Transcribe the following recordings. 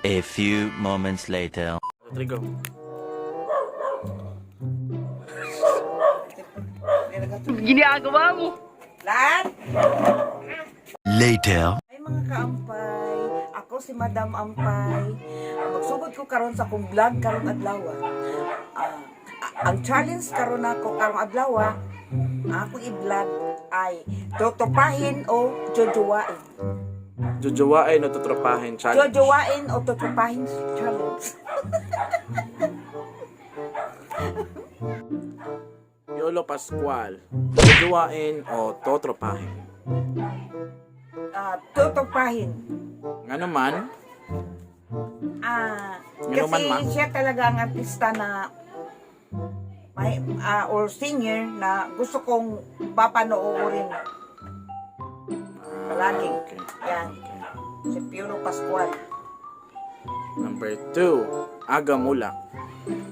A few moments later. Rodrigo. Ginagawa mo. Lahat? Later. Ay, mga kaampay, ako si Madam Ampay. Magsugod ko karon sa akong vlog karong adlaw. Ah, ang challenge karon nako karong adlaw, ang akong i-vlog ay totopahin o jojowain. Jojowain o tutropahin challenge. Jojowain o totopahin challenge. Yolo Pascual. Jojowain o totropahin. Ah, totopahin. Nga naman, Ah, Ngano man, kasi ma? siya talaga ang artista na may, or singer na gusto kong papanoorin palagi. Okay. Yan. Si Piolo Pascual. Number 2, Aga Mulak.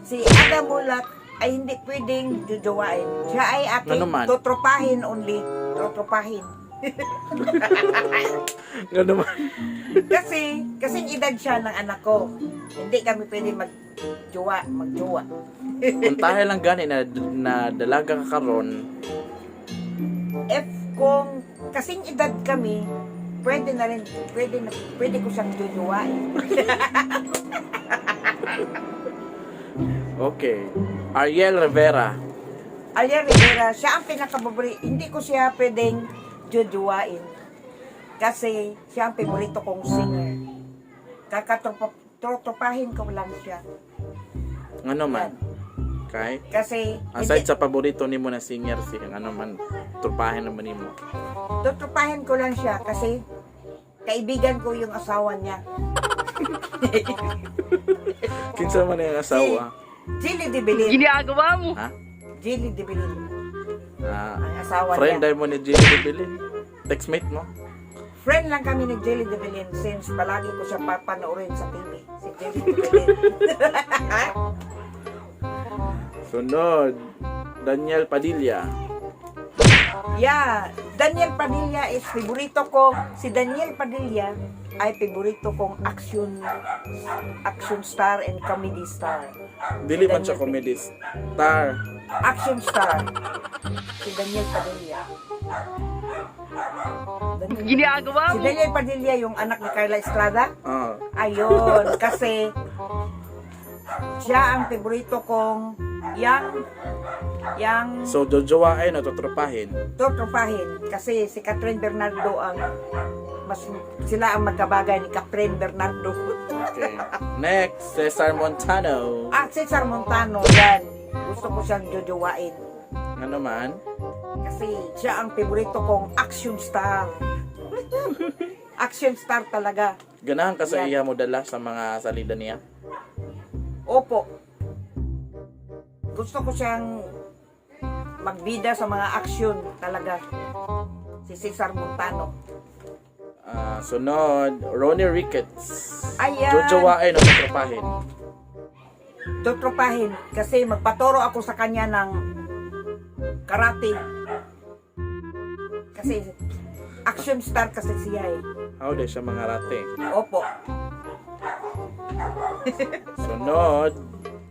Si Aga Muhlach ay hindi pwedeng jujuwain. Siya ay aking Ngano man? totropahin only. Totropahin. Nga naman. Kasi, kasing edad siya ng anak ko. Hindi kami pwede magjuwa, magjuwa. Kung tayo lang gani na, na dalaga ka karon, If kung kasing edad kami, pwede na rin, pwede na, pwede ko siyang jujuwain. Okay. Ariel Rivera. Ariel Rivera, siya ang pinakababri. Hindi ko siya pwedeng jujuwain. Kasi siya ang favorito kong singer. Kakatropahin ko lang siya. Nga naman. Okay? Kasi Aside hindi, sa paborito nimo na singer si ano man trupahin naman nimo. Tutropahin ko lang siya kasi kaibigan ko yung asawa niya. Kinsa man yung asawa? Jilly de Belen. Ginagawa mo. Ha? Jilly de Belen. Ah, Ang asawa friend niya. ay mo ni Jimmy Bilin. Textmate mo. Friend lang kami ni Jelly de Belen since palagi ko siya papanoorin sa TV. Si Jelly de Belen. Sunod, Daniel Padilla. Yeah, Daniel Padilla is favorito ko. Si Daniel Padilla ay favorito kong action action star and comedy star. Dili man siya Daniel comedy star. Action star. Si Daniel Padilla. Daniel Ginagawa Si mo. Daniel Padilla yung anak ni Carla Estrada. Ah, Ayun, kasi siya ang favorito kong yang yang so jojowain o totropahin. totropahin kasi si Catherine Bernardo ang mas sila ang magkabagay ni Catherine Bernardo. Okay. Next, Cesar Montano. Ah, Cesar Montano, yan. Gusto ko siyang jojowain Ano man? kasi siya ang favorito kong action star. Action star talaga. Ganahan ka sa Yan. iya mo dala sa mga salida niya. Opo. Gusto ko siyang magbida sa mga action talaga. Si Cesar Montano. Ah, sunod, Ronnie Ricketts. Ayan. Jojowain o totropahin. Tutropahin kasi magpaturo ako sa kanya ng karate. Kasi action star kasi siya eh. How de siya mga rate. Opo. Sunod,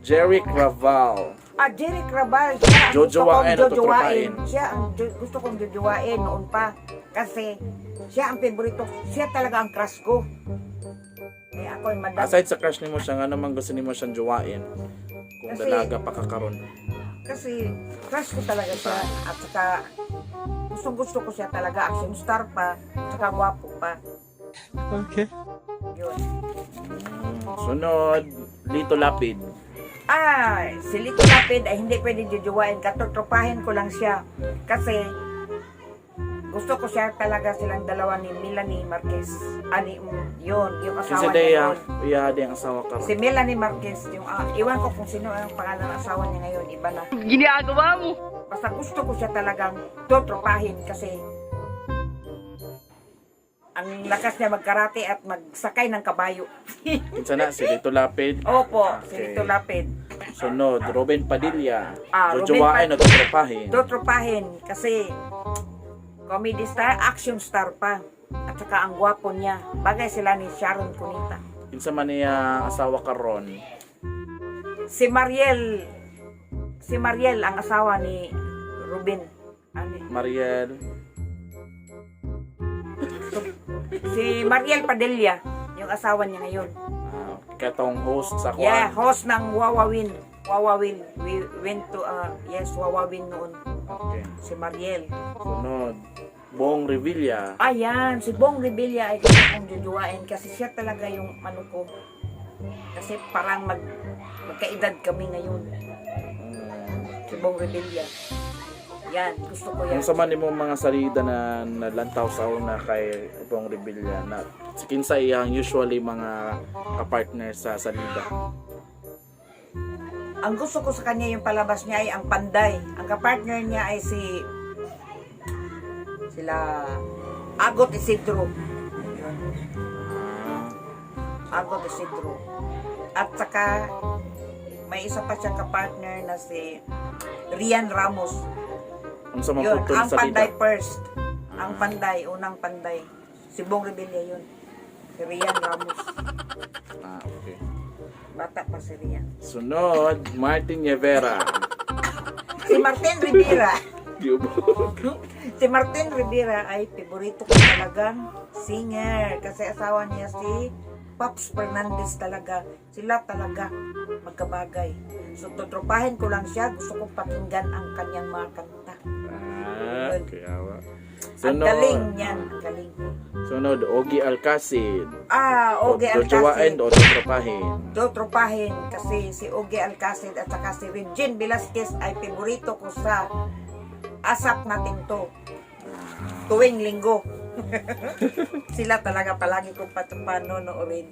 Jerry Craval. Ah, Jerry Crabal, siya ang gusto Jojowain kong o jojowain. tutropahin? Siya ang gusto kong jojowain noon pa. Kasi siya ang favorito. Siya talaga ang crush ko. Eh ako ay madam. Aside sa crush nimo siya, nga naman gusto nimo siyang jowain? Kung dalaga pa ka karon. Kasi crush ko talaga siya. At saka gustong gusto ko siya talaga. Action star pa. At saka gwapo pa. Okay. Yun. Sunod, Lito Lapid. Ah, si Lito Lapid ay hindi pwede jujuwain. Katotropahin ko lang siya. Kasi gusto ko siya talaga, silang dalawa ni Melanie Marquez. Ani, yun, yung Kasi asawa niya day, yun. iya di ang asawa karon. Si Melanie Marquez, yung, iwan ko kung sino ang pangalan ng asawa niya ngayon, iba na. Ginagawa mo. Basta gusto ko siya talagang totropahin kasi ang lakas niya magkarate at magsakay ng kabayo. Kinsa na si Lito Lapid. Opo, si Okay. Lito Lapid. Sunod, Robin Padilla. Ah, Robin Jojowain o totropahin. Totropahin kasi comedy star, action star pa. At saka ang gwapo niya. Bagay sila ni Sharon Cuneta. Kinsa man niya asawa karon? Si Mariel, si Mariel ang asawa ni Ruben. Ano? Mariel. Si Mariel Padilla, yung asawa niya ngayon. Ah, katong host sa kuan. Yeah, host ng Wawawin. Wawawin. We went to, yes, Wawawin noon. Okay. Si Mariel. Sunod, Bong Revilla. Ayan, si Bong Revilla ay gusto kong jujuwain kasi siya talaga yung ano ko. Kasi parang magkaedad kami ngayon. Si Bong Revilla. Yan, gusto ko yan. Kung sa man nimo mga salida na nalantaw sa una kay Bong Revilla na si kinsa iyang usually mga kapartner sa salida? Ang gusto ko sa kanya, yung palabas niya ay ang Panday. Ang kapartner niya ay si sila Agot Isidro. Yun. Agot Isidro. At saka may isa pa siyang kapartner na si Rian Ramos. Unsa man Yun, pud ang salida? Panday first. Ang Panday, unang Panday. Si Bong Revilla yun. Si Rian Ramos. Ah, okay. Bata pa si Rian. Sunod, Martin Rivera. Si Martin Rivera. Yubo. Si Martin Rivera ay favorito ko talagang singer kasi asawa niya si Pops Fernandez talaga. Sila talaga magkabagay. So tutropahin ko lang siya. Gusto kong pakinggan ang kanyang mga kanta. Ah, kaya. Ang galing niyan. Ang galing. Sunod, Ogie Alcacid. Ah, Ogie Jojowain Alcacid. o totropahin? Tutropahin kasi si Ogie Alcacid at saka si Regine Velasquez ay favorito ko sa ASAP Natin To. Tuwing Linggo. Sila talaga palagi kong panonoodin.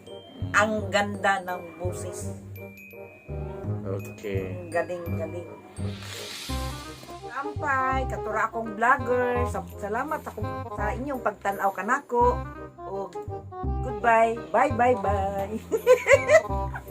Ang ganda ng boses. Okay. Ang galing-galing. Ampay, katura akong vlogger. Salamat ako sa inyong pagtan-aw kanako. O goodbye. Bye, bye, bye.